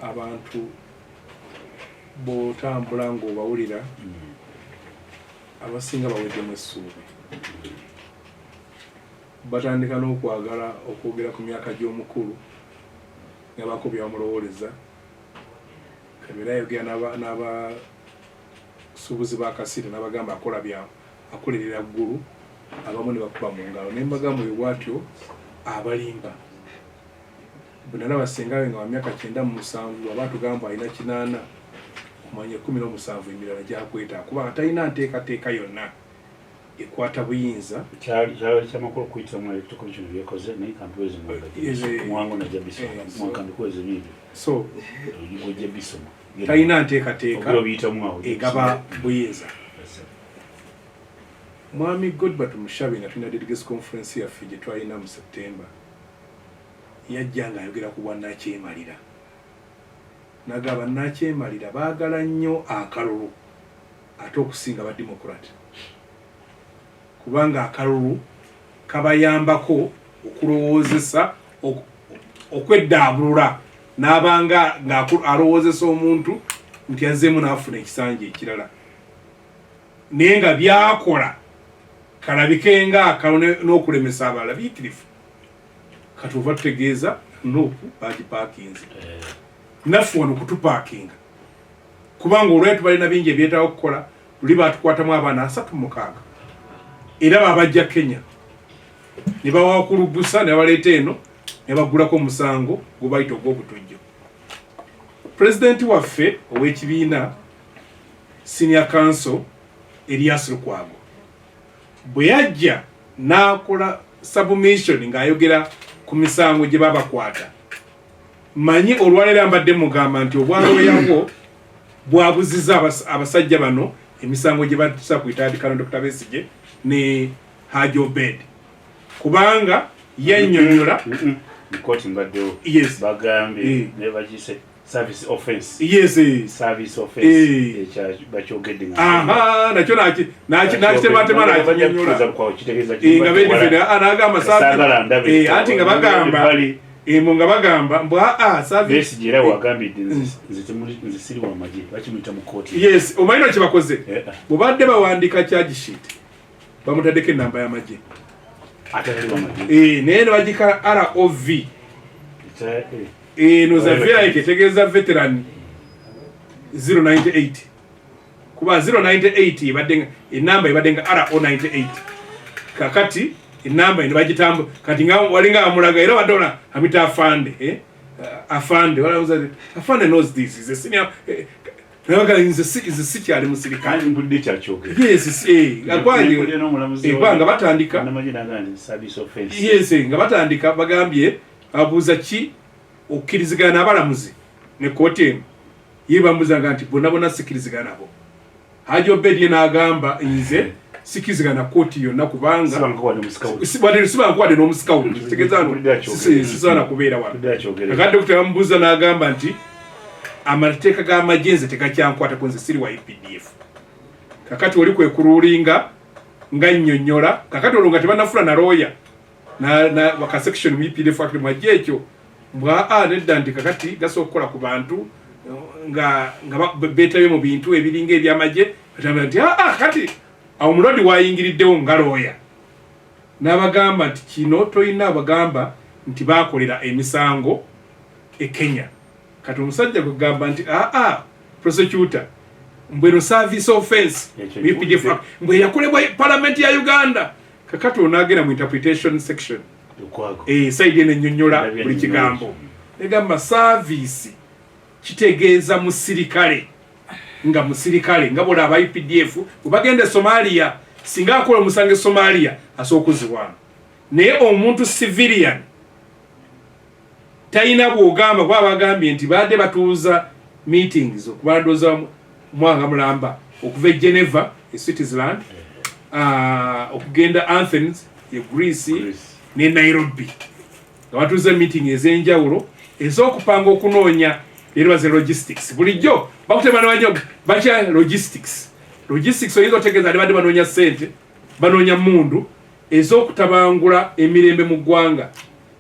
Abantu bw'otambula ng'obawulira, abasinga baweddemu essuubi, batandika n'okwagala okwogera ku myaka gy'omukulu nga baako byamulowooleza. Kabeera ayogera n'abasuubuzi ba Kasita n'abagamba akola bya akolerera ggulu, abamu ne bakuba mu ngalo, naye mbagamba oyo bw'atyo abalimba. Bwe nalaba ssenga we nga wa myaka 97, aba atugamba alina 80, omanya 17 emirala gyakwetaaga, kubanga talina nteekateeka yonna ekwata buyinza. Kyali kyamakulu okuyita mu Electoral Commission byekoze, naye kampiweze. Muwango najja bisoma. Kambikuweze bibyo. So ojja bisoma. Talina nteekateeka obiyitamu awo. Egaba buyinza. Mwami Godber Tumushabe, nga tulina delegates conference yaffe gye twalina mu September, yajja ng'ayogera ku bwannakyemalira, nagamba bannakyemalira baagala nnyo akalulu ate okusinga ba Democrat, kubanga akalulu kabayambako okulowoozesa okweddaabulula, n'abanga ng'alowoozesa omuntu nti azzeemu n'afuna ekisanja ekirala, naye nga byakola kalabike nga akalulu n'okulemesa abalala biyitirivu. Kati ova tutegeeza NUP bagipaakinze, naffe wano kutupaakinga, kubanga olwali tubalina bingi ebyetaaga okukola. Luli batukwatamu abaana 36, era babajja Kenya ne bawakulugusa ne babaleeta eno ne baggulako omusango gwe bayita ogw'obutujju. Pulezidenti waffe ow'ekibiina, Senior Counsel Erias Lukwago, bwe yajja n'akola submission ng'ayogera ku misango gye babakwata, manyi olwaleero mbadde mugamba nti obwalooyabwo bwabuziza abasajja bano emisango gye batusa ku itandika na Dr. Besigye ne Haji Obed, kubanga yannyonnyola. Kooti mbaddewo. Bagambye ne bagise service offense. Service offense. Ekya bakyogedde nga Aha, nakyo nakitematema nakinyonnyola. Kitegeeza Nga bedifenda n'agamba Saagala ndabe. Anti nga bagamba Bali emo nga bagamba mbu aa service. Besigye era wagambidde nze nze siri wa magye, bakimuyita mu kooti. Yes, omanyi no kyebakoze? Bwebadde bawandiika charge sheet, bamutaddeko enamba y'amagye. Ate tali wa magye. Naye ne bagika ROV. Eno za VIK etegeeza veteran 098, kuba 098 ebadde nga enamba ebadde nga RO 98. Kakati enamba eno bagitambu kati nga walinga amulaga era badde ona amita afande, eh? Afande walamuza, afande knows this is a senior, nabaga nze sikyali musirikale. Kandi mpulidde kyakyogera. Yes, akwanye. Mpulidde n'omulamuzi Nga batandika namagye n'agamba nti service offense. Yes, nga batandika bagambye abuuza ki okkirizigana n'abalamuzi ne kooti eno, ye bambuuzanga nti bonna bonna sikkirizigana nabo. Haji Obed ye n'agamba nze sikkirizigana na kooti yonna kubanga Sibankuwadde musikawuti. Wadde sibankuwadde n'omusikawuti, kitegeeza no Mpulidde akyogera. Sisaana kubeera wano. Mpulidde akyogera. Kakati dokita bamubuuza n'agamba nti amateeka g'amagye nze tegakyankwatako, nze siri wa UPDF. Kakati oli kwe kurulinga nga nnyonnyola. Kakati olwo nga tebannafuna na looya na waka section mu UPDF Act mwajja ekyo mbwa a nedda nti kakati gasobola okukola ku bantu nga beetabye mu bintu ebiringa ebyamagye. Batamba nti aa kati awo Mulodi wayingiriddewo nga looya n'abagamba nti kino tolina bagamba nti baakolera emisango e Kenya. Kati omusajja gwe gamba nti aa prosecutor, mbweno service offense Ekyo mu UPDF Act, mbwe yakolebwa palamenti ya Uganda. Kakati onaagenda mu interpretation section. Lukwago. Side eno ennyonnyola Ndabye buli ennyonnyola. kigambo, egamba service kitegeeza musirikale, nga musirikale nga bola aba UPDF bwe bagenda e Somalia, singa akola omusango e Somalia asobola okuzibwamu, naye omuntu civilian talina bwogamba, kuba bagambye nti baadde batuuza meetings okubandoza mwanga mulamba okuva e Geneva e Switzerland, okugenda Athens e Greece, Greece. Ne Nairobi, nga batuuza meeting ez'enjawulo ez'okupanga okunoonya era baze logistics. Bulijjo bakutema nebanyo bakya logistics. Logistics oyinza otegeeza ali badde banoonya ssente, banoonya mundu ez'okutabangula emirembe mu ggwanga.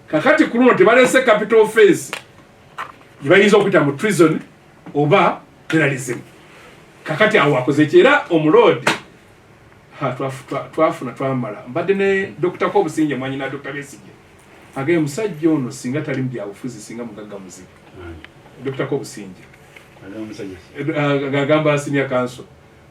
Kakati ku luno tebaleese capital offense. Gye bayinza okuyita mu treason oba terrorism. Kakati awo akoze ki? Era omuloodi twafuna twamala, mbadde ne Dr. Kobusinge, mwanyina Dr. Besigye, agaye musajja ono singa tali mu byabufuzi singa mugagga muzibu. Dr. Kobusinge agamba senior counsel,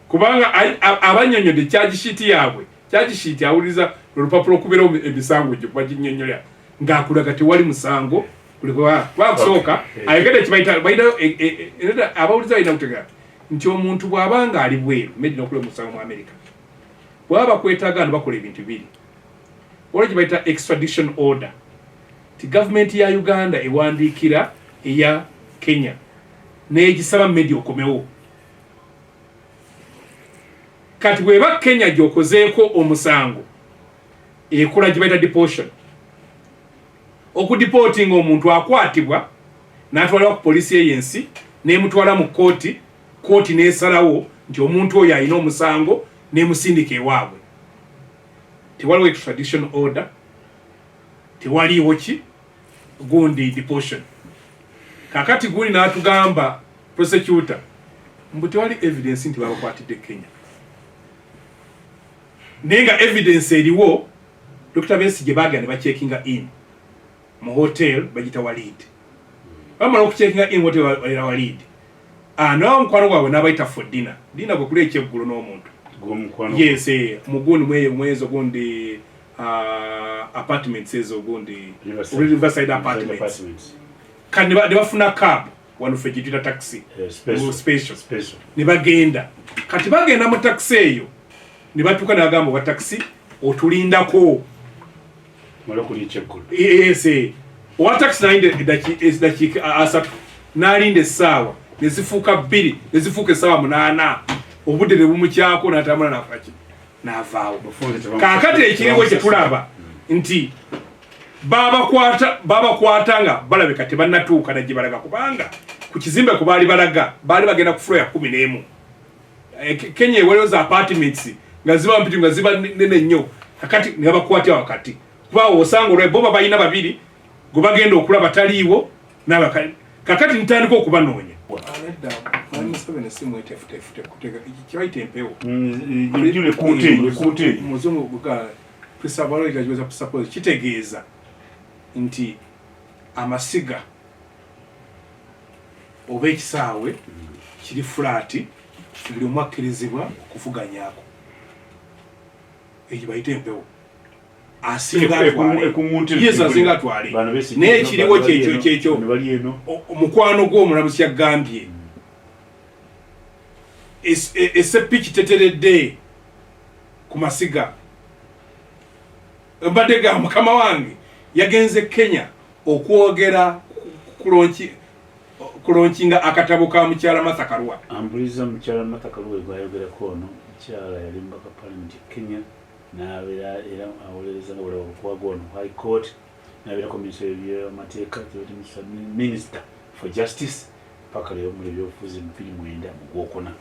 kubanga abannyonnyodde charge sheet yaabwe. Charge sheet awuliriza olupapula okubeerawo emisango gyo kuba ginnyonnyola ng'akulaga tewali musango. Kuba kusooka ayogedde kibayita abawuliza balina kutegera nti omuntu bw'aba nga ali bweru maybe n'okulaba omusango mu America, bw'aba bakwetaaga no bakola ebintu bibiri. Waliwo gye bayita extradition order, ti gavumenti ya Uganda ewandiikira eya Kenya n'egisaba Medi okomewo. Kati bw'eba Kenya gy'okozeeko omusango, ekola gye bayita deportation. Okudeportinga, omuntu akwatibwa n'atwalibwa ku poliisi eyo ensi n'emutwala mu kooti, kooti n'esalawo nti omuntu oyo alina omusango n'emusindika ewaabwe. Tewaliwo extradition order, tewaliiwo ki gundi deportation. Kakati gundi n'atugamba, prosecutor, mbu tewali evidence nti babakwatidde Kenya, naye nga evidence eriwo. Dr. Besigye bagenda ne bacheckinga in mu hotel bagita Walid. Bamala okucheckinga in hotel balira Walid, nawa mukwano gwabwe n'abayita for dinner. Dinner gwe kulya ekyeggulo n'omuntu. Yes, mugundi mweyo mwezo gundi apartments ezo gundi Riverside Apartments. Kati ne bafuna cab, wano ffe gye tuyita taxi, special, ne bagenda. Kati bagenda mu taxi eyo ne batuuka ne bagamba wa taxi, "Otulindako." Yes, owa taxi nalinda eddakiika 30, n'alinda essaawa ne zifuuka 2, ne zifuuka essaawa 8, obudde ne bumukyako, n'atambula nakolaki n'avaawo. Kaakati ekiriwo kye tulaba nti babakwata babakwata nga balabika tebannatuuka na gye balaga, kubanga ku kizimbe ku baali balaga baali bagenda ku floor ya 11. Kenya ewaliwo za apartments nga ziba mpiti, nga ziba nene nnyo. Kakati ne babakwatira wakati, kuba osanga olwa bo babalina babiri, gwe bagenda okulaba taliiwo. Kakati ntandika okubanoonya. Nedda, Museveni si mwetefutefu, kibayita empewo. Muzungu presuppose, kitegeeza nti amasiga oba ekisaawe kiri flat, buli omu akkirizibwa okuvuganyaako. Ekyo bayita empewo. Asinga atwale, yes, asinga atwale. Naye ekiriwo kyekyo kyekyo omukwano gw'omulamuzi yagambye esepiki teteredde ku masiga. Mbadde ga mukama wange yagenze Kenya okwogera kulaunchinga akatabo ka mukyala Martha Karua. Ambuliza mukyala Martha Karua gwayogerako ono mukyala yali mubaka parliament e Kenya, n'abeera era awolereza nga bwolaba Lukwago ono High Court, n'abeerako minisitule by'amateeka, minister for justice, paka leero muli ebyobufuzi mu 2009 mu gwokuna.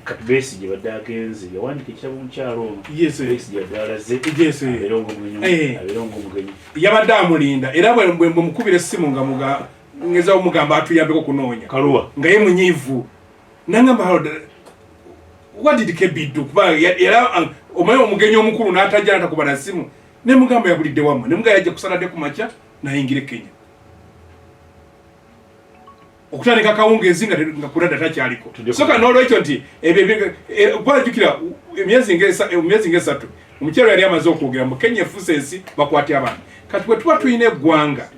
Kati Besigye badde agenze yawandika ekitabo omukyalo ono. Besigye yadde alaze abeere ng'omugenyi, abeere ng'omugenyi. Yabadde amulinda, era bwe mukubira essimu nga ngezawo mugamba atuyambeko kunoonya Kaluwa, nga ye munyiivu, nangamba, "Harold, what did KB do?" Kuba era omanyi omugenyi omukulu n'atajja natakuba na simu. Nemugamba yabulidde wammwe, nemugamba yajja kusaladde ku makya nayingira e Kenya okutandika akawungeezi nga kulada takyaliko. So ka n'olwekyo nti ebyo kuba jjukira emyezi ng'esatu omukyalo yali amaze okwogera mu Kenya efuuse ensi bakwate abantu. Kati bwe tuba tulina eggwanga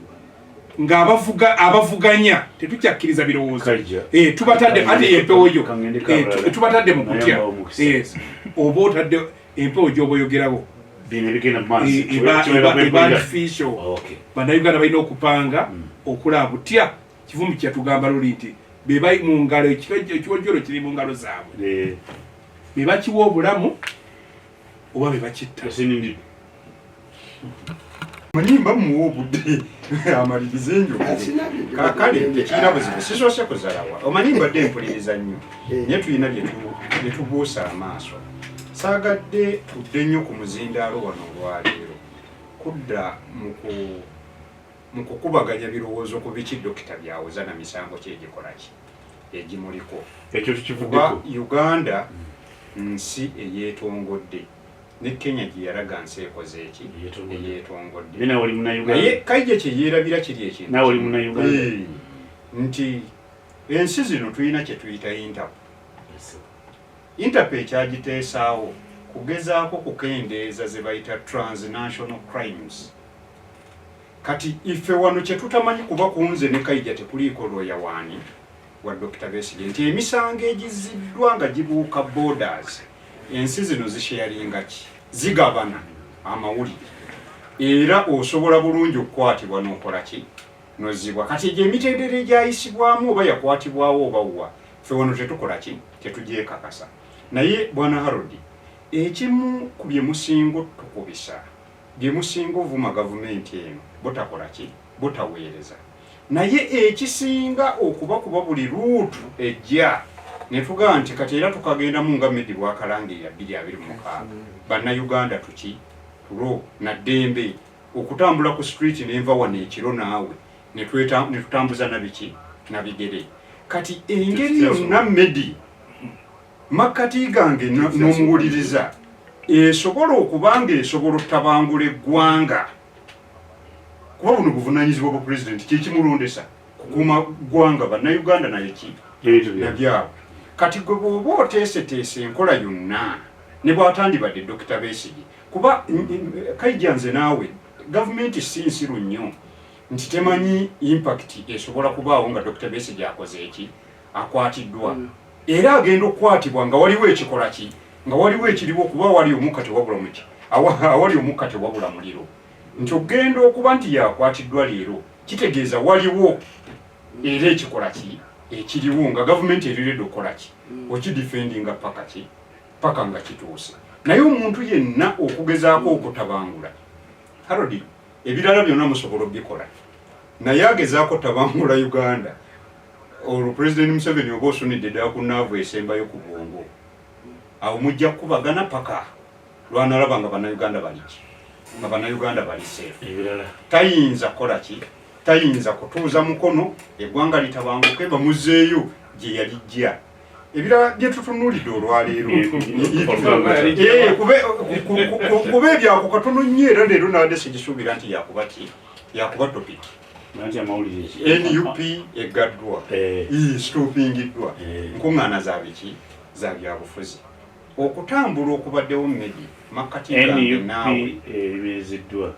ng'abavuga abavuganya tetukyakkiriza birowoozo, Kajja. Tubatadde ate empewo yo Kangende Kabalala. Tubatadde mu kutya. Naye mbawo omukisa. Yes. Oba otadde empewo gy'oba oyogerawo bino ebigenda mu maaso eba artificial. Bannayuganda balina okupanga okulaba butya. Kivumbi kyatugamba luli nti beba mu ngalo, ekiwojjolo kiri mu ngalo zaabwe, be bakiwa obulamu oba be bakitta. Yasinindidde. Manyimba muwa obudde amalirize enjogera. Kakale tekirina buzibu, sisoose kuzalawa. Omanyi mbadde mpuliriza nnyo, naye tulina bye tubuusa amaaso. Saagadde tudde nnyo ku muzindaalo wano olwaleero, kudda mu Mu kukubaganya birowoozo ku biki Dokita byawoza na misango ki egikola ki egimuliko. Ekyo Kuba tukivuddeko. Uganda nsi eyeetongodde, ne Kenya gye yalaga nsi ekoze eki? Eyeetongodde. Eyeetongodde. Naye nawe oli Munnayuganda. Naye Kaija kye yeerabira kiri ekintu Naawe oli kimu. Munnayuganda. Nti ensi zino tulina kye tuyita Interpol. Yes. Interpol ekyagiteesaawo kugezaako kukendeeza ze bayita transnational crimes. Kati ife wano kye tutamanyi, kuba ku nze ne Kaija tekuliiko looya waani wa Dokita Besigye, nti emisango egizziddwa nga gibuuka borders, ensi zino zisharinga ki? Zigabana amawulire, era osobola bulungi okukwatibwa n'okola ki? Nozibwa. Kati egyo emitendera egyayisibwamu, oba yakwatibwawo oba wa, ffe wano tetukola ki? Tetugyekakasa. Naye bwana Harold, ekimu ku bye musinga otukubisa, bye musinga ovuma gavumenti eno, butakola ki? Butaweereza. Naye ekisinga okubakuba buli ruutu ejja ne tugamba nti kati era tukagendamu nga Medi bwakalangirira 2026, Bannayuganda tuki tulo naddembe okutambula ku street, nenva wano ekiro naawe ne tutambuza nabiki nabigere. Kati engeri yonna Medi makkati gange n'omuwuliriza esobola okuba nga esobola otutabangula eggwanga, kuba buno buvunanyizibwa bwa pulezidenti, kyekimulondesa kukuuma ggwanga, Bannayuganda, naye ki? Ebintu byabwe. Nabyabwe. Kati gwe bw'oba oteeseteese enkola yonna, ne bw'atandibadde Dokita Besigye, kuba Kaija, nze naawe, gavumenti si nsiru nnyo nti temanyi impact esobola kubaawo nga Dokita Besigye akoze eki? Akwatiddwa. Era agenda okukwatibwa nga waliwo ekikola ki? Nga waliwo ekiriwo, kuba awali omukka tewabula muki, awali omukka tewabula muliro. Nti okugenda okuba nti yakwatiddwa leero kitegeeza waliwo era ekikola ki? Ekiriwo, nga gavumenti eriredde okukola ki? Okidefendinga paka ki? Paka nga kituuse. Naye omuntu yenna okugezaako okutabangula, Harold, ebirala byonna musobola obikola, naye agezaako tabangula Uganda, olwo President Museveni oba osunidde ddala ku naavu esembayo ku bwongo. Awo mujja kukubagana paka lwanalaba nga Bannayuganda baliki, nga Bannayuganda bali safe. Ebirala. Tayinza kukola ki? Tayinza kutuuza mukono eggwanga litabanguke, bamuzeeyo gye yalijja. Ebirala bye tutunuulidde olwaleero, kuba ebyako katono nnyo, era leero nabadde sigisuubira nti yakuba ki, yakuba topic. Nanti amawulire ki? NUP eggaddwa, stoppingiddwa. Nkuŋŋaana za biki? Za byabufuzi. Okutambula okubaddewo, Medi, makkati gange NUP naawe eyimiriziddwa.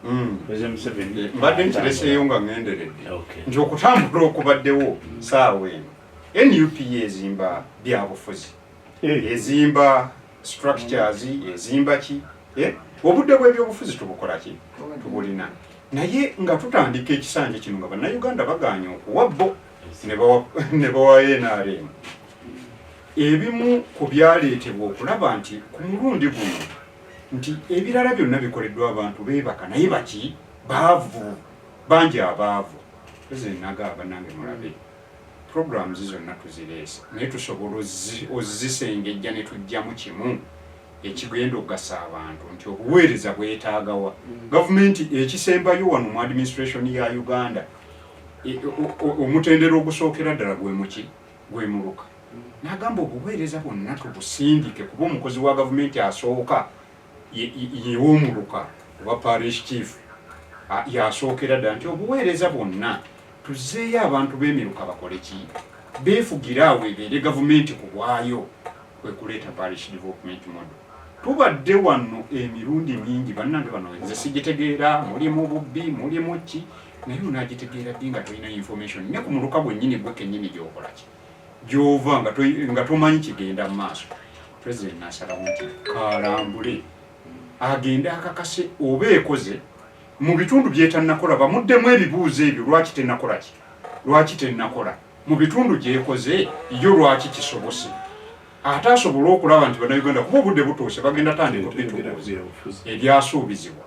President Museveni Mbadde nkireseeyo nga ŋŋenderedde nti okutambula okubaddewo saawa eno, NUP ezimba byabufuzi, ezimba structures, ezimba ki? Eh? Obudde bw'ebyobufuzi tubukola ki? Tubulina. Naye nga tutandika ekisanja kino, nga Bannayuganda baganye okuwa bo ne bawa NRM, ebimu ku byaleetebwa okulaba nti ku mulundi guno nti ebirala byonna bikoleddwa, abantu beebaka naye baki? Baavu, bangi abaavu. President nagaba, bannange mulabe, programs zonna tuzireese, naye tusobola ozisengejja ne tujjamu kimu ekigenda okugasa abantu, nti obuweereza bwetaagawa gavumenti. Ekisembayo wano mu administration ya Uganda, omutendera ogusookera ddala gwe muki? Gwe muluka. N'agamba obuweereza bwonna tubusindike, kuba omukozi wa gavumenti asooka yew'omuluka oba parish chief, yasookera ddala, nti obuweereza bwonna tuzzeeyo abantu b'emiruka bakole ki? Beefugire awo, ebeere gavumenti ku bwayo, kwe kuleeta parish development model. Tubadde wano emirundi mingi, bannange, bano nze sigitegeera, mulimu bubbi, mulimu ki, naye onaagitegeera ddi nga tolina information ne ku muluka gwennyini, gwe kennyini gyokola ki? Gyova, nga tomanyi kigenda mu maaso? President nasalawo nti kalambule, agende akakase oba ekoze mu bitundu byetannakola, bamuddemu ebibuuzo ebyo: lwaki tennakola ki? Lwaki tennakola mu bitundu gyekoze yo? Lwaki kisobose? Ate asobole okulaba nti Bannayuganda, kuba obudde butuuse, bagenda tandika obitubuuza ebyasuubizibwa.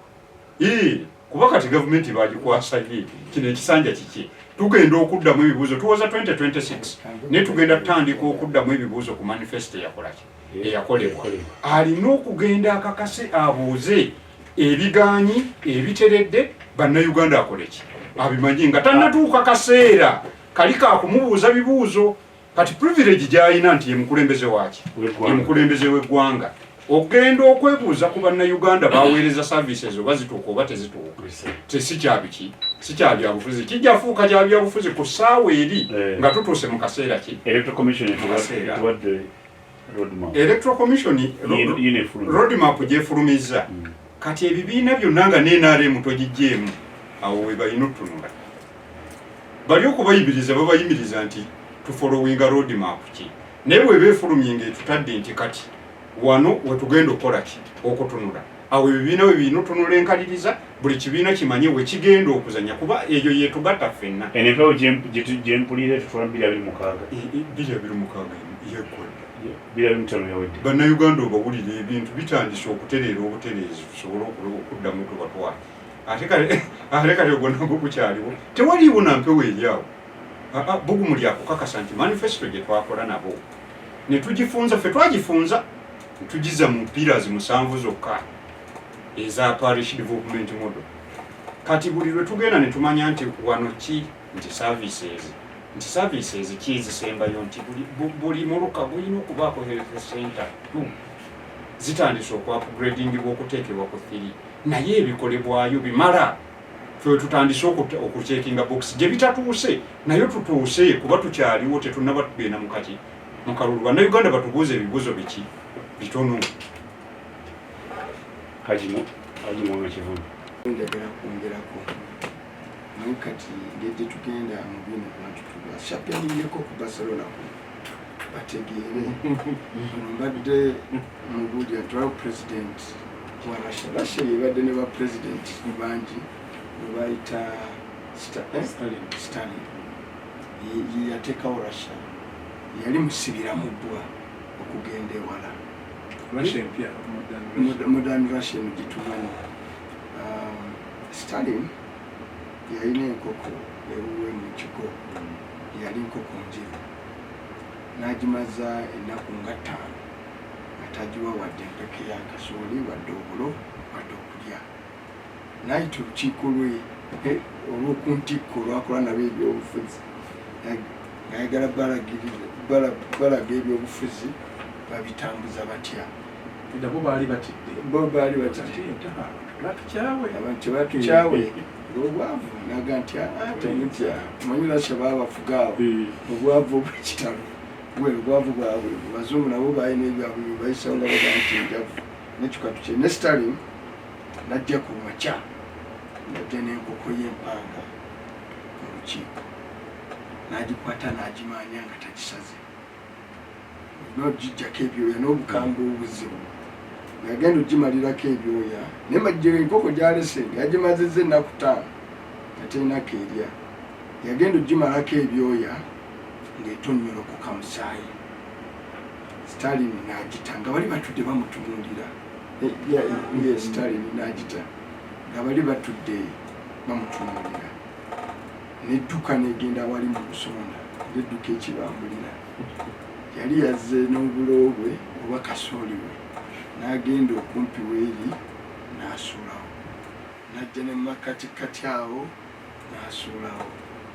Kuba kati gavumenti bagikwasa ye, kino ekisanja kiki? Tugenda okuddamu ebibuuzo, tuwoza 2026, naye tugenda tutandika okuddamu ebibuuzo ku manifesto eyakolaki, eyakolebwa. Alina okugenda akakase, abuuze ebiganyi ebiteredde Bannayuganda, akoleki? Abimanyi nga tannatuuka kaseera kali kakumubuuza bibuuzo. Kati privilege gy'alina nti ye mukulembeze waaki, ye mukulembeze w'eggwanga, ogenda okwebuuza ku bannayuganda baweereza services oba zituuka oba tezituuka, tesikyabiki, sikyabyabufuzi, kijja fuuka kyabyabufuzi ku ssaawa eri eh. nga tutuuse mu kaseera ki. Electoral Commission roadmap gyefulumizza hmm. Kati ebibiina byonna nga NRM togijjeemu, awo we balina otutunula, bali okubayimiriza, babayimiriza nti tufollowinga roadmap ki, naye bweba efulumye ngaetutadde nti kati wano wetugenda okukola ki, okutunula awo ebibiina we birina otunula enkaliriza, buli kibiina kimanye wekigenda okuzanya, kuba eyo yetugatta ffenna. Eno empewo gyempulira etutwala 2026. 2026 yeggwadda. 2025 yawedde. Bannayuganda obawulira, ebintu bitandise okutereera obutereezi, tusobole okuddamu tubatwale. Ate kati ogwo nagwo gukyaliwo, tewaliiwo na mpewo eri awo. Bugumu lyakukakasa nti manifesto gye twakola nabo ne tugifunza, ffe twagifunza ne tugiza mu pillars 7 zokka eza parish development model. Kati buli lwe tugenda ne tumanya nti wano ki, nti services, nti services ki ezisembayo, nti buli muluka gulina okubaako health center 2, zitandise okuupgradingibwa okuteekebwa ku 3, naye ebikolebwayo bimala? Fe tutandise okucheckinga box gye bitatuuse, naye tutuuse kuba tukyaliwo, tetunaba tugenda mukaki mukalulu. Bannayuganda batubuuza ebibuuzo biki bitono. Haji Mwanga Kivumbi. Njagala kwongerako, naye kati ngeri gye tugenda mu bino, bantu tubashapeningeko ku Barcelona ku bategeere. Ono mbadde mubuulira nti waliwo president wa Russia. Russia yebadde ne ba president bangi bwe bayita Stalin. Ye yateekawo Russia, yali musibira mu bbwa okugenda ewala. Russia empya. Modern Russia eno gyetumanyi. Stalin yalina enkoko ewuwe mu kigo, yali nkoko njeru, n'agimaza ennaku nga 5 nga tagiwa wadde empeke ya kasooli, wadde obulo, wadde okulya. N'ayita olukiiko lwe olw'oku ntikko olwakola nabo ebyobufuzi, ng'ayagala balaga ebyobufuzi babitambuza batya. Nabo baali batidde. Bo baali batidde. Batukyawe. Abantu tebatukyawe olwobwavu. Naga nti temutya, omanyi Russia baabafuga awo obwavu obwekitalo, we obwavu bwabwe. Bazungu nabo balina ebyabwe byebayisawo nga baga nti njavu nekikatu kye. Ne Stalin najja ku makya, najja n'enkoko y'empanga mu lukiiko, n'agikwata n'agimanya nga tagisaze, nogijjako ebyoya n'obukambwe obuzibu. Yagenda ogimalirako ebyoya, naye majjero enkoko gyalese nga yagimaziza ennaku 5 nga terinako erya. Yagenda ogimalako ebyoya ng'etonnyolokoka musaayi. Stalin n'agita nga bali batudde bamutunuulira. Ye Stalin n'agita nga bali batudde bamutunuulira, nedduka negenda awali mu lusonda, nedduka ekibambulira. Yali yazze n'obulo bwe oba kasooli we, n'agenda okumpi weeri n'asuulawo, n'ajja ne mumakatikati awo n'asuulawo,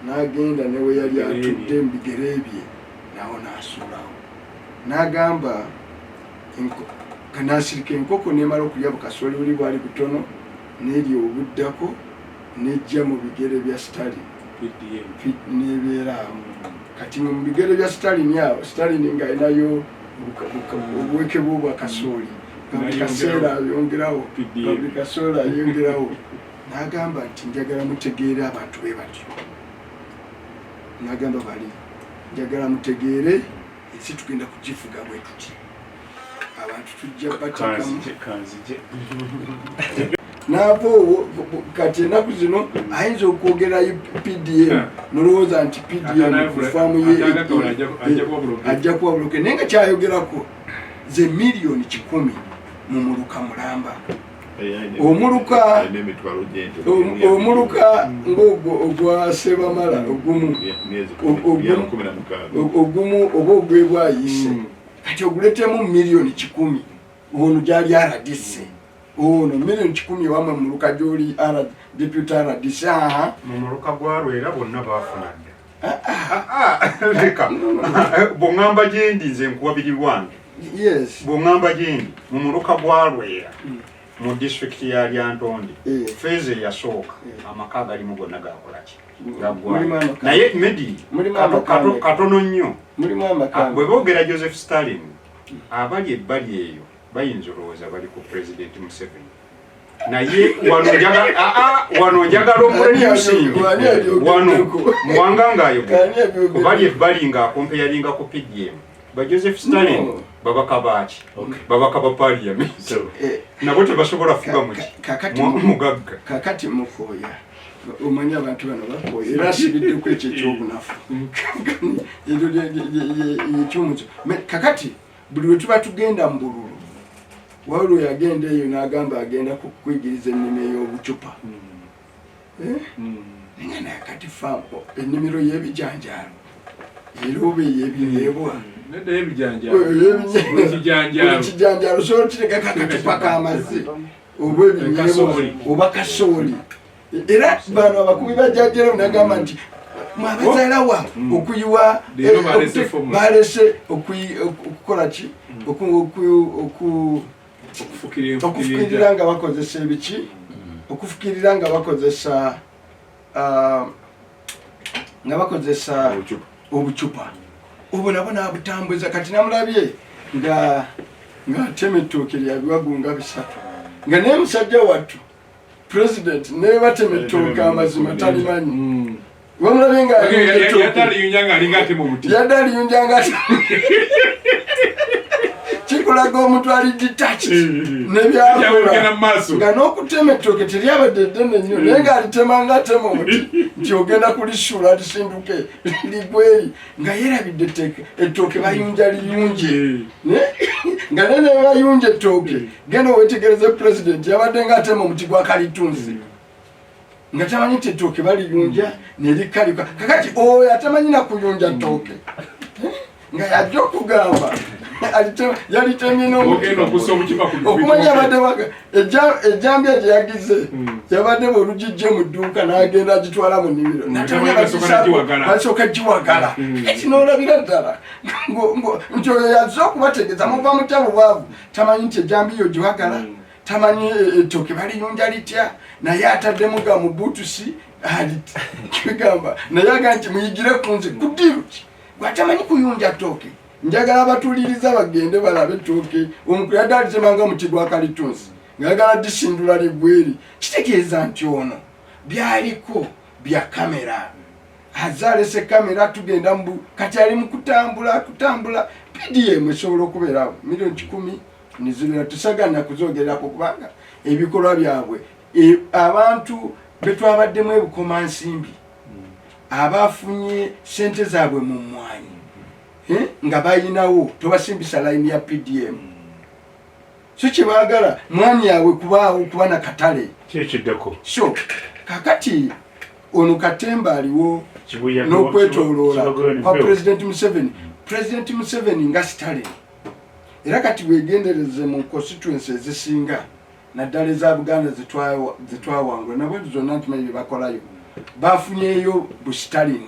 n'agenda ne we yali atudde mu bigere bye nawo n'asuulawo, n'agamba n'asirika. Enkoko nemala okulya bukasooli buli bwali butono, n'erya obuddako, nejja mu bigere bya Stalin nebeera awo. Kati mu bigere bya Stalin awo, Stalin ng'alinayo obuweke bwe obwa kasooli, nga buli kaseera ayongerawo, nga buli kaseera ayongerawo. N'agamba nti, "Njagala mutegeere abantu be batyo." N'agamba bali, "Njagala mutegeere ensi tugenda kugifuga bwe tuti, abantu tujja bateekamu." Kanzije. Naava owo. Kati ennaku zino ayinza okwogerayo PDM, nolowooza nti PDM ku faamu ye ajja kuba buloke, naye nga kyayogerako ze miliyoni 100 mu muluka mulamba, omuluka omuluka ng'ogwo ogwa Sebamala ogumu ogumu oba ogwebwayise, kati oguletemu miliyoni 100 ono gyali aradise. Ono 1,000,000 ewamwe mu muluka gy'oli deputy RDC. Aha. Mu muluka gwa Lwera bonna baafuna dda. Ah, ah. Leka, bw'oŋŋamba gyendi nze nkuwa biri wange. Yes. Bw'oŋŋamba gyendi mu muluka gwa Lwera mu disitulikiti ya Lyantonde, phase eyasooka amaka agalimu gonna gakolaki? Gaggwayo. Naye Medi, katono nnyo. Mulimu amaka. Bwe boogera Joseph Stalin, abali ebbali eyo bayinza olowooza bali ku President Museveni, naye wano njagala wano njagala oproducing wano Muwanga ng'ayogera kubali ebbali ng'akompeyalinga ku PDM ba Joseph Stalin. No. Babaka baaki? Babaka ba parliament nabo tebasobola fuga muki mugagga. Kakati mukooya, omanyi abantu bano bakooya, era asibiddeko ekyo ekyobunafu eryo ekyomuzo. Kakati buli lwe tuba tugenda mu bululu, waliwo yagenda eyo n'agamba agenda kukuyigiriza ennimi ey'obucupa. Naye naye kati faamu ennimiro y'ebijanjaalo era oba ey'ebinyeebwa? Nedda, y'ebijanjaalo. Ekijanjaalo kijanjaalo osobola okitegako akacupa k'amazzi oba ebinyeebwa Kasooli. Oba kasooli. Era bano abakubi bajjajjero nagamba nti mwabazaalawa okuyiwa. Leero balese formula. Balese okukola ki? Okufukirira. Okufukirira nga bakozesa ebiki, okufukirira nga bakozesa Obucupa. Obucupa obwo nabwo nabutambuza. Kati namulabye nga ng'atema ettooke lya biwagu nga bisatu, nga naye musajja wattu president naye batema ettooke, amazima talimanyi. Wamulabye nga ayunja ettooke. Yadde aliyunja ng'alinga atema omuti. Yadde aliyunja nga kikulaga omuntu ali detached Kyagenda nebyakola mu maaso. Nga n'okutema ettooke teryabadde ddene nnyo, naye ng'alitema nga atema omuti nti ogenda kulisuula lisinduke ligweri, nga yeerabidde ettooke bayunja liyunje. Nga naye ne bayunja ettooke, genda owetegereze, pulezidenti yabadde nga atema omuti gwa kalitunsi, nga tamanyi nti ettooke baliyunja nerikalika. Kakati oyo atamanyi nakuyunja ttooke nga yajja okugamba yalitemye n'omuti. Ogenda okussa obucupa ku Okumanya abadde ejjambya gye yagize yabadde bwolugijje mu dduuka n'agenda agitwala mu nnimiro. Natamanya basooka nagiwagala. Basooka giwagala. Kati n'olabira ddala nti oyo yazze okubategeeza muva mutya bubwavu, tamanyi nti ejjambiya ogiwagala, tamanyi ettooke baliyunja litya, naye ataddemu ga mu butusi kigamba naye aga nti muyigire ku nze ku ddiiru ki gwatamanyi kuyunja ttooke. Njagala abatuliriza bagende balabe ettooke omukulu yadde alitemanga muti gwa kalitunsi ngayagala disindula ligweri. Kitegeeza nti ono byaliko bya kamera, aze alese kamera. Tugenda mu kati ali mu kutambula kutambula. PDM esobola okubeerawo 1,000,000 nezibeera, tusagana kuzogerako kubanga ebikolwa byabwe abantu betwabaddemu ebukomansimbi abafunye sente zaabwe mu mmwanyi nga bayinawo, tobasimbisa layini ya PDM. So kyebaagala mwani yaabwe kubaawo kuba na katale. Kyekiddako. So kakati ono katemba aliwo Kibuyaga- n'okwetoloola Kibagobeni kwa Mpewo. President Museveni. President Museveni nga Stalin, era kati wegendereze mu constituency ezisinga naddala eza Buganda zetwawangula nabwe zonna ntimanyi byebakolayo, bafunyeyo bu Stalin.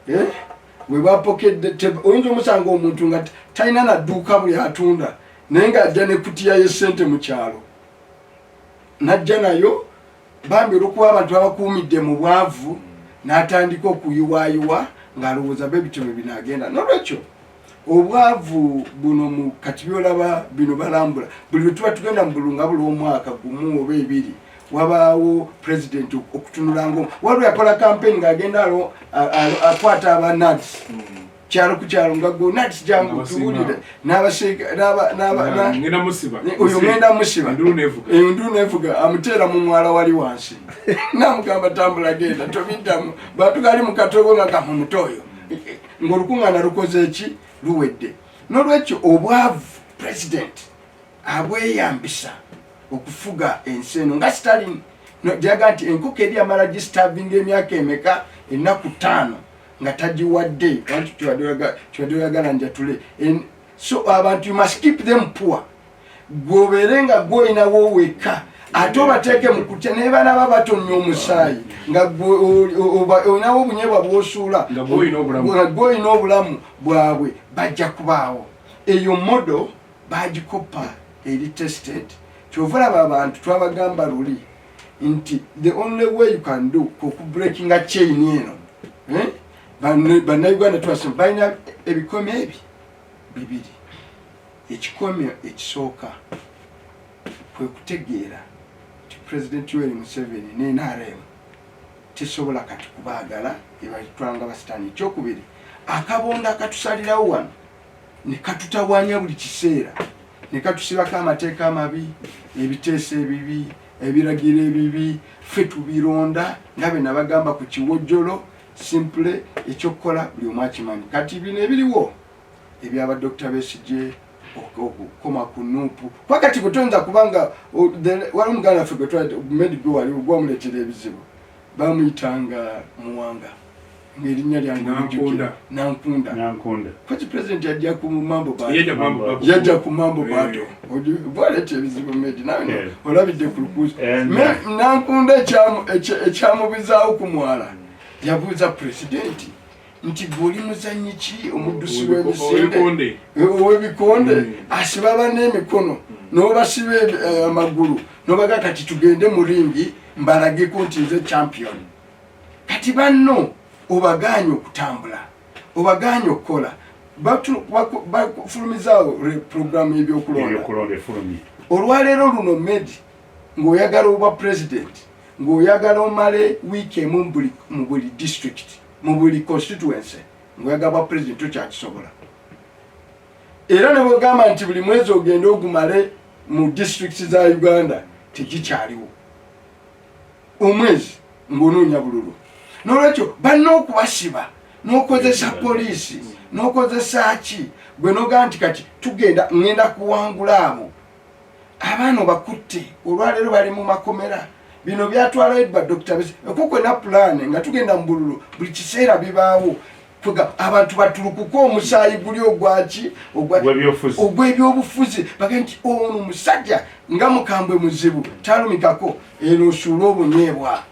Eh? We bapokedde oyinza omusanga omuntu nga talina nadduuka buli atunda, naye ng'ajja nekutiya y'essente mu kyalo najja nayo bambi, olwokuba abantu babakuumidde mu bwavu, n'atandika okuyiwaayiwa ng'alowooza be bityo bwe binaagenda. Nolwekyo obwavu buno mu kati byolaba bino balambula buli lwe tuba tugenda mu bulunga, buli omwaka gumu oba ebiri wabaawo president okutunulanga. Waliwo yakola campaign ng'agenda akwata aba NAADS kyalo ku kyalo nga go NAADS jangu N'abasiima. tuwulire n'abasiika Ngenda musiba. Oyo ngenda musiba. Endulu nevuga. Endulu nevuga, amuteera mu mwala wali wansi namugamba tambula genda tobiddamu. Batugali mu katogo nga gamba omuto oyo ng'olukuŋŋaana lukoze eki luwedde. N'olwekyo obwavu president abweyambisa okufuga ensi eno nga Stalin. Gyaga nti enkoko eri amala gistarvinga emyaka emeka, ennaku 5 nga tagiwadde anti kibadde oyagala njatule. So abantu you must keep them poor. Gwobeere nga gwoyinawo wekka, ate obateeke mu kutya, naye banaba batonnya omusaayi nga olinawo obunyebwa bwosuula, Nga gw'olina obulamu. Nga gw'olina obulamu bwabwe, bajja kubaawo. Eyo model bagikoppa, eri tested. Kyova olaba abantu twabagamba luli nti the only way you can do okubreakinga chain eno, eh? Bannayuganda twasema balina ebikomo ebi bibiri. Ekikomyo ekisooka kwe kutegeera nti President Yoweri Museveni ne NRM tesobola kati kubaagala, ebatwanga basitaani. Ekyokubiri, akabondo akatusalirawo wano ne katutawaanya buli kiseera, ne katusibako amateeka amabi, ebiteeso ebibi, ebiragiro ebibi, ffe tubironda nga bwe nabagamba ku kiwojjolo. Simple, ekyokukola buli omu akimanyi. Kati bino ebiriwo ebyaba Dr Besigye okukoma ku NUP, kuba kati gwe toyinza kubanga wali omuganda waffe gwe gwe wali gwamuleetera ebizibu, bamuyitanga Muwanga, ngaerinnya lyange. Nankunda. Nankunda. Nankunda. Kwaki president yajja ku mambo bato? Yajja ku mambo bato. Yajja ku mambo bato. Bwaleeta ebizibu medi nawe. Olabidde ku lukuuzi. Nankunda ekyamubizaawo ku mwala, yabuuza pulezidenti nti gwe oli muzanyi ki omuddusi w'emisinde Owebikonde. Ow'ebikonde asiba banne emikono n'obasiba amagulu, nobaga kati tugende mu ring mbalageko nti nze champion. Kati banno obagaanye okutambula, obagaanye okukola, bafulumizaawo programu y'ebyokulonda. Ebyokulonda efulumye. Olwaleero luno medi ng'oyagala obwa president, ng'oyagala omale wiiki emu mu buli district, mu buli constituency, ng'oyagala bwa president, tokyakisobola. Era ne bwegamba nti buli mwezi ogende ogumale mu district za Uganda, tegikyaliwo omwezi ng'onoonya bululu. N'olwekyo balina okubasiba n'okozesa poliisi n'okozesa ki, gwe nogaa nti kati tugenda ŋŋenda kuwangula abo abaana obakutte olwaleero bali mu makomera. Bino byatwalayo ba Dr okukwena pulaani nga tugenda mu bululu buli kiseera bibaawo. Kwega abantu batulukuke omusaayi guli ogwaki? Ogw'ebyobufuzi. Ogw'ebyobufuzi, bagende nti ono musajja nga mukambwe, muzibu, talumikako. Eno osuule obunyeebwa,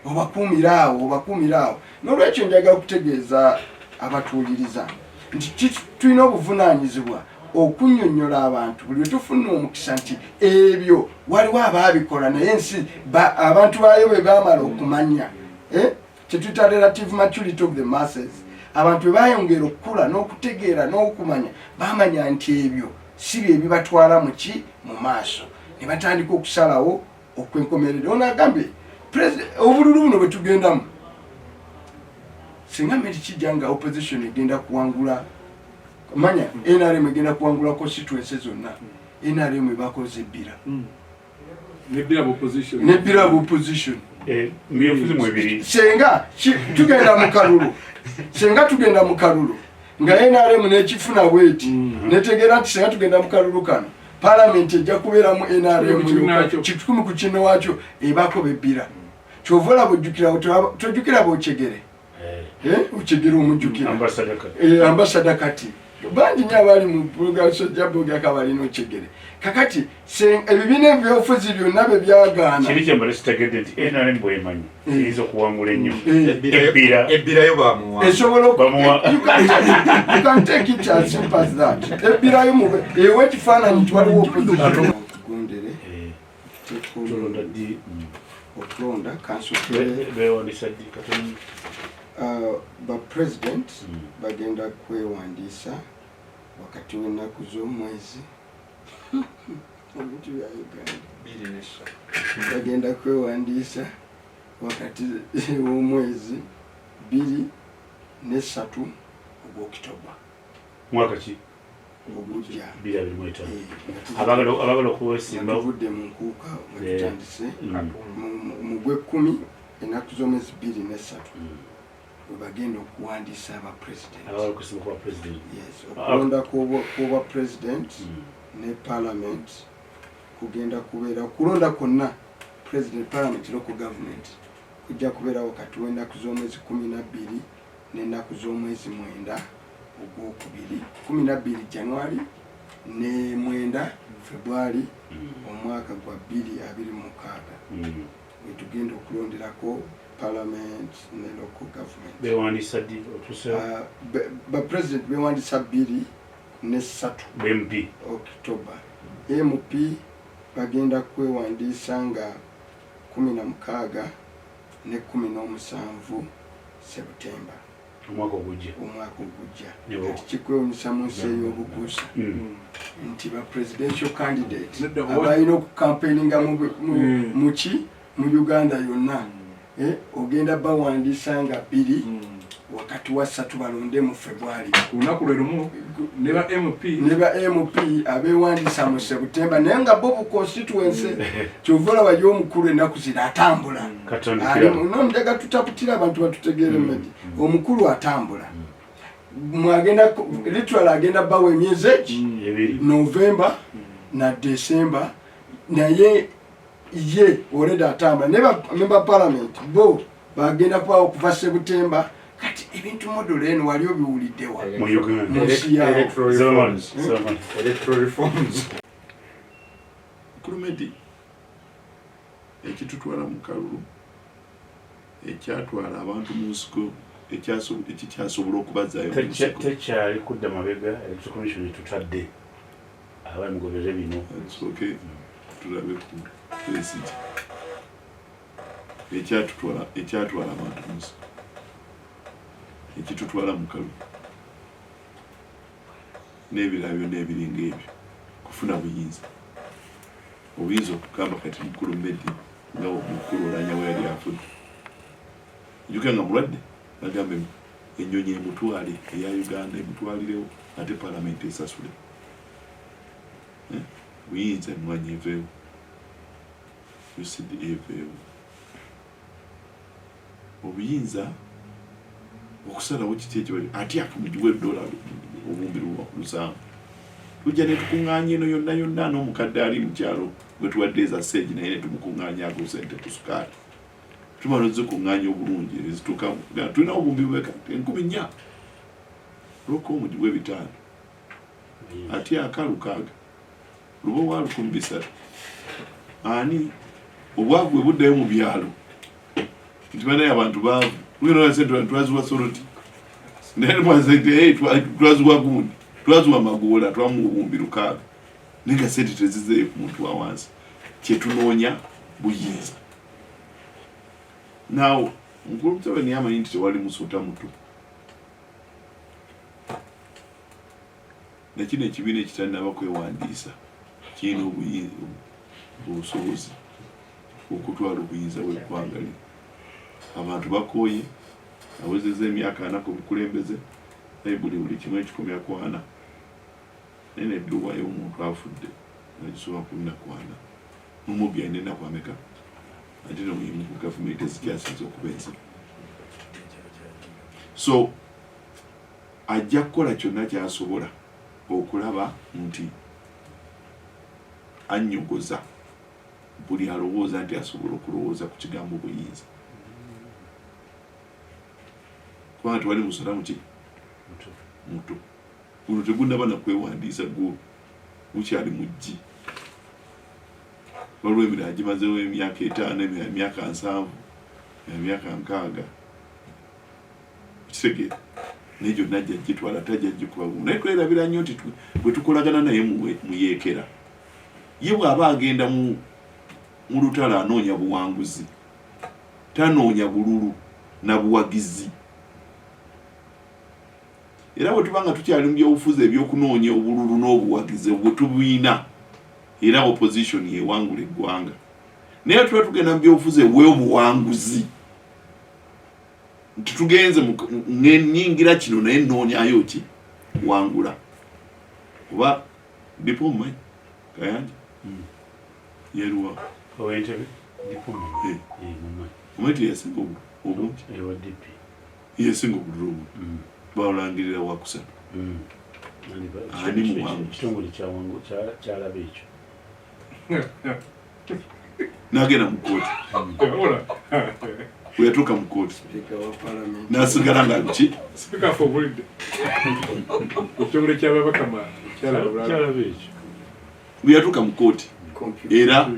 obakuumire awo, obakuumire awo. N'olwekyo njagala okutegeeza abatuwuliriza nti tulina obuvunaanyizibwa okunnyonnyola abantu buli lwe tufuna omukisa nti ebyo waliwo abaabikola, naye ensi abantu baayo bwe baamala okumanya, eh? Kyetuyita relative maturity of the masses. Abantu bwe bayongera okukula n'okutegeera n'okumanya, bamanya nti ebyo si bye bibatwala muki mu maaso, ne batandika okusalawo okwenkomerere. Ono agambye obululu buno bwe tugendamu, singa meri kijja nga opposition egenda kuwangula, manya NRM egenda kuwangula constituency zonna, NRM ebakoze ebbira. Nebbira opposition. Nebbira opposition. Mbyofuzi mwebiri. Senga tugenda mu kalulu, senga tugenda mu kalulu nga NRM nekifuna bweti, netegeera nti senga tugenda mu kalulu kano, palamenti ejja kubeeramu NRM Kikumi ku kinnaakyo. 100 ku kinne waakyo, ebaako bebbira. Kyova olaba ojjukira, tojjukira bwokyegere? Eh, okyegere omujjukira? Ambassador kati. Eh, ambassador kati bangi nyo abali mu sojja bogerako abalina okyegere. Kakati ebibiina ebyobufuzi byonna bye byagaana. Kiri kyembale sitegedde nti NRM bwemanyi eyinza okuwangula ennyo. Ebbirayo. Ebbira. Ebbirayo bamuwa. Esobola Bamuwa. You can take it as simple as that. Ebbirayo mube ewa ekifaananyi nti waliwo opposition. Tugondere. Tulonda ddi? Okulonda kansukire. Bewandisa ddi katono? Ba president bagenda kwewandiisa wakati w'ennaku z'omwezi, ebintu bya Uganda, 23. bagenda kwewandiisa wakati w'omwezi 2 ne 3 ogwokitoba. Mwaka ki? Ogujja. 2025. Eh, Abagala nga okwesimba. tuvudde mu nkuuka nga tutandise mu gw'ekkumi, ennaku z'omwezi 2 ne 3, we bagenda okuwandiisa aba president. Abagala okwesimba kuba president. Yes, okulonda kw'obwa president ne parliament kugenda kubeera, okulonda kwonna, president, parliament, local government, kujja kubeera wakati w'ennaku z'omwezi 12 n'ennaku z'omwezi 9 ogwokubiri, 12 January. ne 9 February omwaka gwa 2026 wetugenda okulonderako parliament ne local government. Bewandisa ddi otuse? Ba president bewandisa 2 ne 3 MP? October. MP bagenda kwewandiisa nga 16 ne 17 September. Omwaka ogujja. Omwaka ogujja. Ne Kati kikwewunyisa mu nsi ey'obukuusa nti ba presidential candidate Nedda, abalina okucampaigninga muki mu Uganda yonna, ogenda bawandiisa nga 2 wakati wa 3 balonde mu February. Ku lunaku lwe lumu ne ba MP. Ne ba MP abewandiisa mu September, naye nga bo bu constituency. Kyova olaba ye omukulu ennaku zino atambula. Katandikira. No, njaga tutaputira abantu batutegeere. Medi omukulu atambula, mwagenda literal agenda bawa emyezi egi 2. November na December, naye ye already atambula. Ne ba member parliament bo bagenda kubawo okuva September. Kati ebintu model eno wali obiwuliddewa Mu Uganda? Mu nsi yawo. Electoral 7 reforms. months, 7 months. Electoral reforms. Kulumedi ekitutwala mu kalulu, ekyatwala abantu mu nsiko, ekikyasobola okubazaayo mu nsiko. Tekyali kudda mabega. Electoral Commission etutadde abali mugoberere bino. Tusooke tulabe ku Besigye. Ekyatwala abantu mu nsiko, ekitutwala mu kalulu n'ebirala byonna ebiringa ebyo, kufuna buyinza. Obuyinza okugamba kati mukulu Medi nga mukulu Olanya we yali afudde, jjuka nga mulwadde, bagamba ennyonyi emutwale eya Uganda emutwalirewo ate palamenti esasule. Eh? Buyinza, emwanyi eveewo, UCD eveewo, obuyinza okusalawo kiki ekibali ate akamugiwa edola 700,000, tujja netukuŋŋaanya eno yonna yonna n'omukadde ali mu kyalo gwe tuwadde eza seegi, naye netumukuŋŋaanyaako sente ku sukaali. Tumala ozikuŋŋaanya obulungi ezituuka, tulina obuwumbi bweka 4,000, lwoka omugiwa 500, ate aka 6,000, lubowa 1,300. Ani obwavu bwe buddayo mu byalo nti banaye abantu baavu, sente twaziwa Soroti, naye twaziwa gundi, twaziwa Magoola, twamuwa 6,000, naye nga sente tezizeeyo ku muntu wa wansi. Kyetunoonya buyinza. Naawe mukulu Museveni amanyi nti tewali musota muto, nakino ekibiina ekitanaba kwewandiisa kirina obusobozi okutwala obuyinza bw'eggwanga lino. Abantu bakooye, awezezza emyaka 40 ku bukulembeze. Bayibuli buli kimu ekikomya ku ana, naye nedduwayo omuntu afudde nagisoba ku nnaku 40, nomubbi alina ennaku ameka? Ate nomuyimu ku gavumenti ezikyasinza okuba enzibu. So ajja kukola kyonna kyasobola okulaba nti annyogoza buli alowooza nti asobola okulowooza ku kigambo buyinza, kubanga tewali musota muki muto. Guno tegunaba nakwewandiisa, gwo gukyali muggi. Waliwo emirala gimazewo emyaka 50, emirala emyaka 70, emyaka 60. Kitegeera, naye gyonna ajja gitwala, tajja gikuba gumu. Naye twerabira nnyo nti bwe tukolagana naye muyeekera ye bw'aba agenda mu lutalo anoonya buwanguzi, tanoonya bululu na buwagizi. Era bwe tuba nga tukyali mu byobufuzi ebyokunoonya obululu n'obuwagizi, bwe tubiina, era opposition yewangula eggwanga. Naye tuba tugenda mu byobufuzi ebw'obuwanguzi nti tugenze nyingira kino, naye nnoonyayo ki? Wangula. Oba dipo omumanyi Kayanja yeruwa? Owentebe dipo? Eh. Omanyi teyasinga obungi? Ewa DP. Yasinga obululu obungi, bawulangirira wakusatu. Ani muwanguzi? Ekitongole kyalaba ekyo. N'agenda mu kooti. Bwe yatuuka mu kooti Sipiika wa palamenti n'asigala nga ki? Sipiika afe obulidde ekitongole ky'ababaka. Bwe yatuuka mu kooti era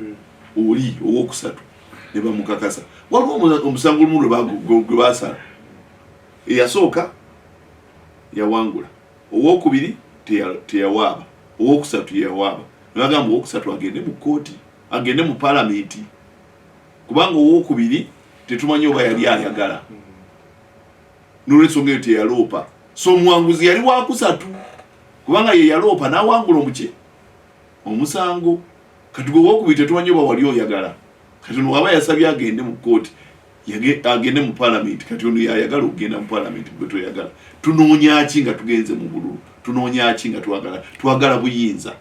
oli owokusatu ne bamukakasa. Waliwo omusango olumu gwe basala, eyasooka yawangula, owokubiri teyawaaba, owokusatu yeyawaaba. Nebagamba owokusatu agende mu kooti, agende mu palamenti, kubanga owokubiri tetumanyi oba yali ayagala, nolwensonga eyo teyaloopa. So omuwanguzi yali wakusatu, kubanga ye yaloopa n'awangula omuki omusango. Kati gwe owokubiri tetumanyi oba wali oyagala. Kati ono waba yasabye agende mu kooti, agende mu palamenti, kati ono yayagala okugenda mu palamenti, gwe toyagala. Tunoonya ki nga tugenze mu bululu? Tunoonya ki nga twagala? Twagala buyinza.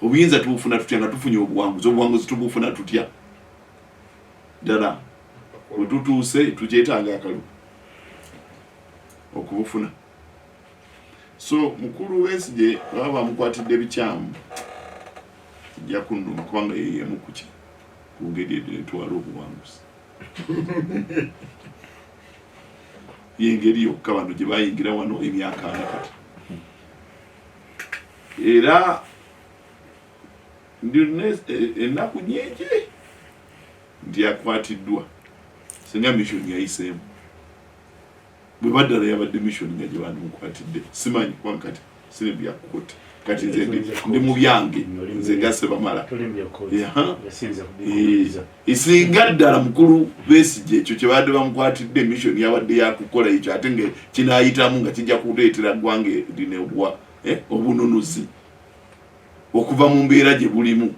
Obuyinza tubufuna tutya? Nga tufunye obuwanguzi. Obuwanguzi tubufuna tutya? Ddala bwe tutuuse tukyetaaga akalulu okubufuna. So mukulu Besigye baba bamukwatidde bikyamu, kijja kunnuma, kubanga yeyemu kuki ku ngeri etwala obuwanguzi, yengeri yokka bano gye bayingira wano emyaka 40 kati. Era ndina ennaku nyingi nti yakwatiddwa. Singa mission yayiseemu, bwe baddala yabadde mission nga gye bandimukwatidde, simanyi, kubanga kati siri bya kooti. Kati nze ndi mu byange, nze nga Sebamala. Singa ddala mukulu Besigye ekyo kye babadde bamukwatidde, mission yabadde yakukola ekyo, ate nga kinayitamu, nga kijja kuleetera ggwanga lino obununuzi okuva mu mbeera gye bulimu.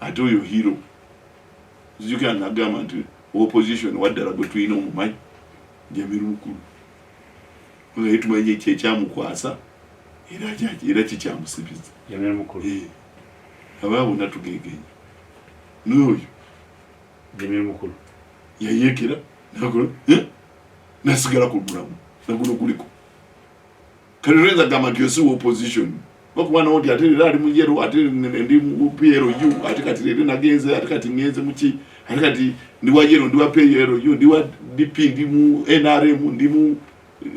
Ate oyo hero, zijukira nagamba nti opposition waddala gwe tulina omumanyi Jamiru Mukulu, nga ye tumanyi ekyo ekyamukwasa, era kikyamusibiza. Abaa bonna tugegenya n'oyo yayekera nakola nasigala ku bulamu naguno guliko. Kati toyinza kugamba nti osi opposition, bakuba nawo nti ate leero ali mu yellow, ate ndi mu PLU, ate kati leero nagenze, ate kati ngenze muki, ate kati ndi wa yellow, ndi wa PLU, ndi wa DP, ndi mu NRM, ndi mu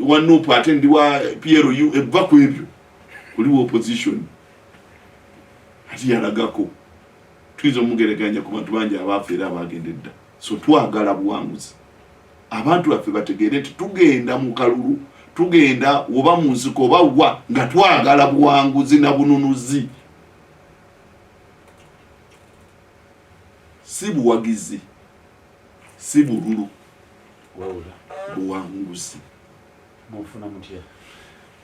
wa NUP, ate ndi wa PLU. Eva ku ebyo oli wa opposition. Ate yalagako tuyinza omugereganya ku bantu bangi abaafa era abagenda edda. So twagala buwanguzi, abantu baffe bategeere nti tugenda mu kalulu, tugenda oba mu nsiko oba wa, nga twagala buwanguzi na bununuzi, si buwagizi, si bululu, buwanguzi.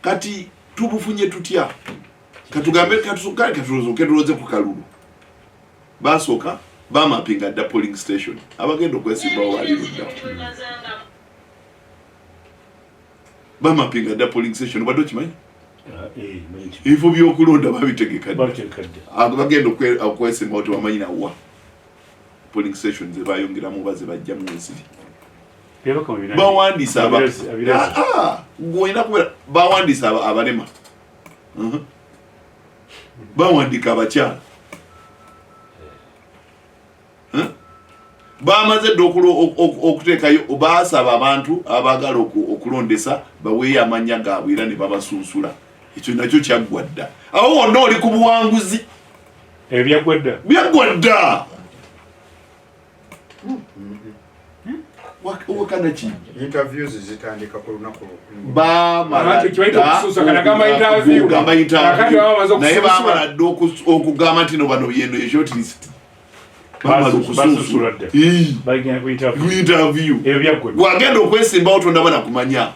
Kati tubufunye tutya? Katugambe, katuloze ku kalulu. Basooka bamapinga dda polling station, abagenda okwesimbawo bali ludda. Bamapinga dda polling station, obadde okimanyi? Ebifo byokulonda babitegeka, bagenda okwesimbawo tebamanyi nawa polling station zebayongeramu oba zebajjamu weziri. Bawandiisa olina kubeera, bawandiisa abalema, bawandiika abakyala, bamaze dda okuteekayo. Basaba abantu abaagala okulondesa baweeyo amannya gaabwe era ne babasunsula. Ekyo nakyo kyaggwa dda. Awo wonna oli ku buwanguzi. Ebyaggwa dda. Byaggwa dda. Wakana ki? Interviews zitandika ku lunaku. Bamala naye bamala dda okugamba nti no bano yeno ye shortlist, bamala okusunsula interview. Gwagenda okwesimbawo tonaba nakumanya,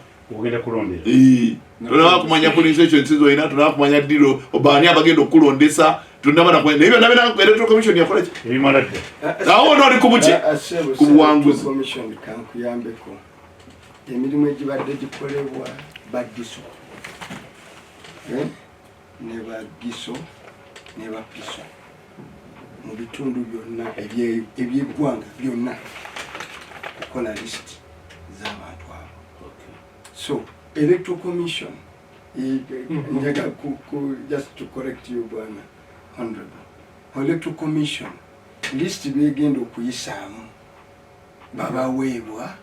tonaba kumanya polling station zolina, tonaba kumanya diro baani abagenda okukulondesa, tonaba nakumanya. Naye byonna byonna Electoral Commission yakola ki? Awo wona oli ku buki? Ku buwanguzi. Commission, kankuyambeko, emirimu egibadde gikolebwa ba DISO ne bagiso ne bapiso mu bitundu byonna ebyeggwanga byonna kukola lisiti z'abantu abo. So Electoral Commission, njaga just to correct you, bwana honorable, Electoral Commission list begenda okuyisaamu babaweebwa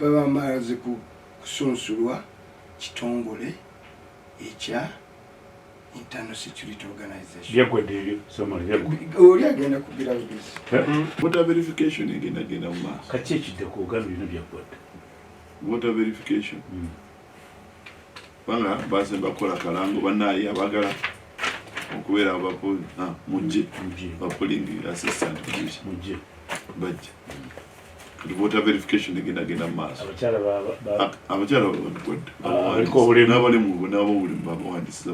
baba bamaze kusunsulwa kitongole. Ekya Internal Security Organization. Byaggwadde ebyo, Somali, byaggwa. Oli agenda kugira bugizi. Voter verification egenda genda mu maaso. Kaki ekidde ku ogambye bino byaggwadde? Voter verification, kubanga basemba kukola kalango, banaye abagala okubeera mujje. Mujje. Ba polling assistant mujje. Mujje. Bajja. Kati voter verification egenda genda mu maaso. Abakyala Abakyala babadde. Abaliko obulemu. N'abalimu n'abobulemu babawandiisiza.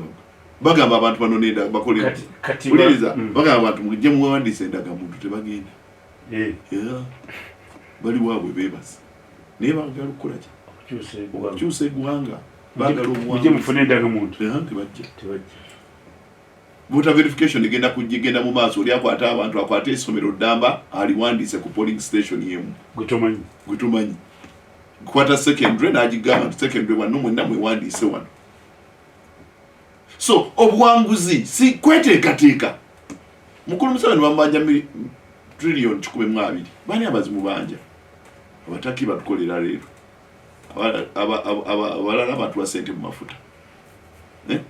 Bagamba abantu bano nenda bakole. Kati Wuliriza, bagamba abantu mujje muwandiise endagamuntu, tebagenda. Yeah. Bali waabwe beebase, naye baagala okukola ki? Okukyusa eggwanga. Okukyusa eggwanga, baagala Mujje obuwanguzi. mufune endagamuntu. Era tebajja. Tebajja. Voter verification egenda kujja, egenda mu maaso. Oli akwata abantu, akwate essomero ddamba aliwandiise ku polling station yemu. Gwe tomanyi. Gwe tumanyi, kwata secondary n'agigamba nti secondary wano mwenna mwewandiise wano. So obuwanguzi si kweteekateeka. Mukulu Museveni bamubanja trillion 120. Bani abazimubanja? Abataki batukolera leero. Abalala batuwa sente mu mafuta. Eh?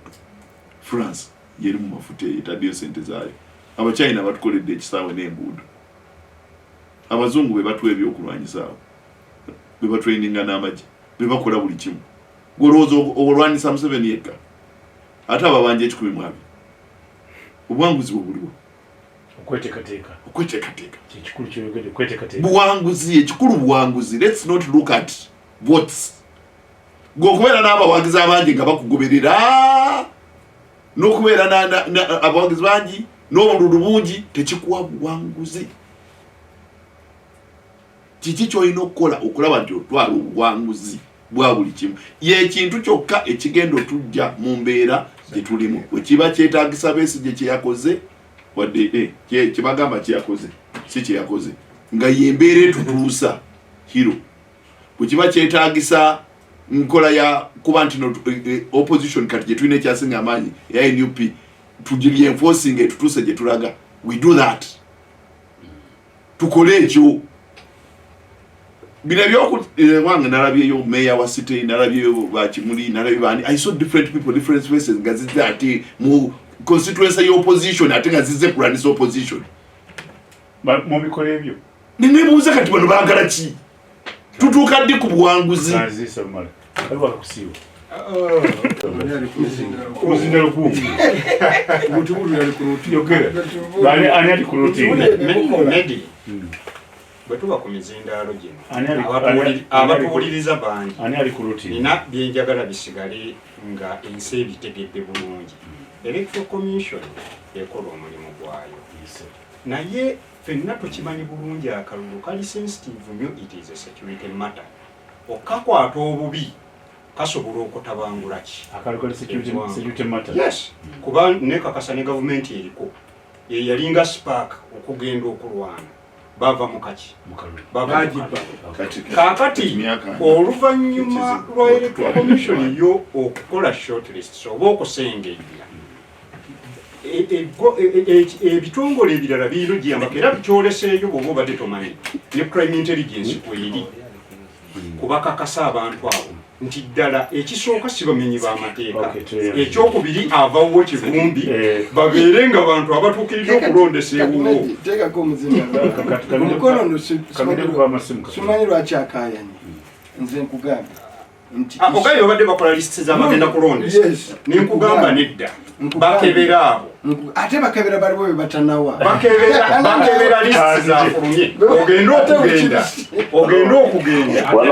France yeri mu mafuta eyo, etaddeyo sente zaayo. Abachina batukoledde ekisaawe n'enguudo. Abazungu be batuwa ebyokulwanyisa, awo be batraininga n'amagye, be bakola buli kimu. Golowooza olwanisa Museveni yekka, ate ababanja 120? Obuwanguzi bwe buliwo? Okweteekateeka. Okweteekateeka. Kyekikulu kyoyogedde, okweteekateeka. Buwanguzi, ekikulu buwanguzi. Let's not look at votes. Gwe okubeera n'abawagizi abangi nga bakugoberera, n'okubeera abawagizi bangi n'obululu bungi tekikuwa buwanguzi. Kiki kyolina okukola okulaba nti otwala obuwanguzi bwa buli kimu? Yekintu kyokka ekigenda otujja mu mbeera gye tulimu. Bwe kiba kyetagisa Besigye kyeyakoze, wadde kyebagamba kyeyakoze si kyeyakoze, nga yembeera etutuusa hiro. Bwe kiba kyetagisa nkola ya kuba nti no, opposition kati gye tulina ekyasinga amaanyi eya NUP, tugireinforcing etutuuse gye tulaga, we do that. Tukole ekyo. Bino ebyoku wange, nalabyeyo meya wa city, nalabyeyo bakimuli, nalabye bani. I saw different people, different faces nga zizze ate mu constituency y'opposition, ate nga zizze kulwanisa opposition. Mubikola ebyo. Nenebuuza, kati bano baagala ki? Tutuuka ddi ku buwanguzi? Kanziisa lumala kaliwo akakusiiwa omuzindalo gumu. Butubulu yali ku luti. Yogera. Ani ali ku luti? Nedi, bwe tuba ku mizindaalo gino, abatuwuliriza bangi. Ani ali ku luti? Nina byenjagala bisigale nga ensi ebitegedde bulungi. Electoral Commission ekola omulimu gwayo, naye ffenna tukimanyi bulungi akalulu kali sensitive nnyo. It is a security matter. Okakwata obubi kasobola okutabangula ki? Akalulu kali Eggwanga. security matter. Yes, kuba nekakasa ne gavumenti eriko eyalinga spark okugenda okulwana, bava mu kaki? Mukalulu. Bava mu Bagibba. kalulu. Kati Kaakati oluvannyuma Ekizibu. lwa Electoral Commission yo okukola shortlist oba okusengejja, ebitongole ebirala birina ogiyambako, era kyoleseeyo bw'oba obadde tomanyi ne crime intelligence kweri kubakakasa abantu abo nti ddala ekisooka si bamenyi b'amateeka, Okay, tweyanze. ekyokubiri avawo Kivumbi, babeere nga bantu abatuukiridde okulondesa ewuwo. Teekako omuzindaalo. Omukono no Kamire kuba amasimu kati. simanyi lwaki akayanye. Nze nkugambye nti Ogaye babadde bakola lisiti z'abagenda kulondesa. Yes. Nenkugamba nedda. Nkugambye. Bakebera abo. Ate bakebera baliwo be batanawa. Bakebera lisiti zafulumye, ogende okugenda ogende okugenda.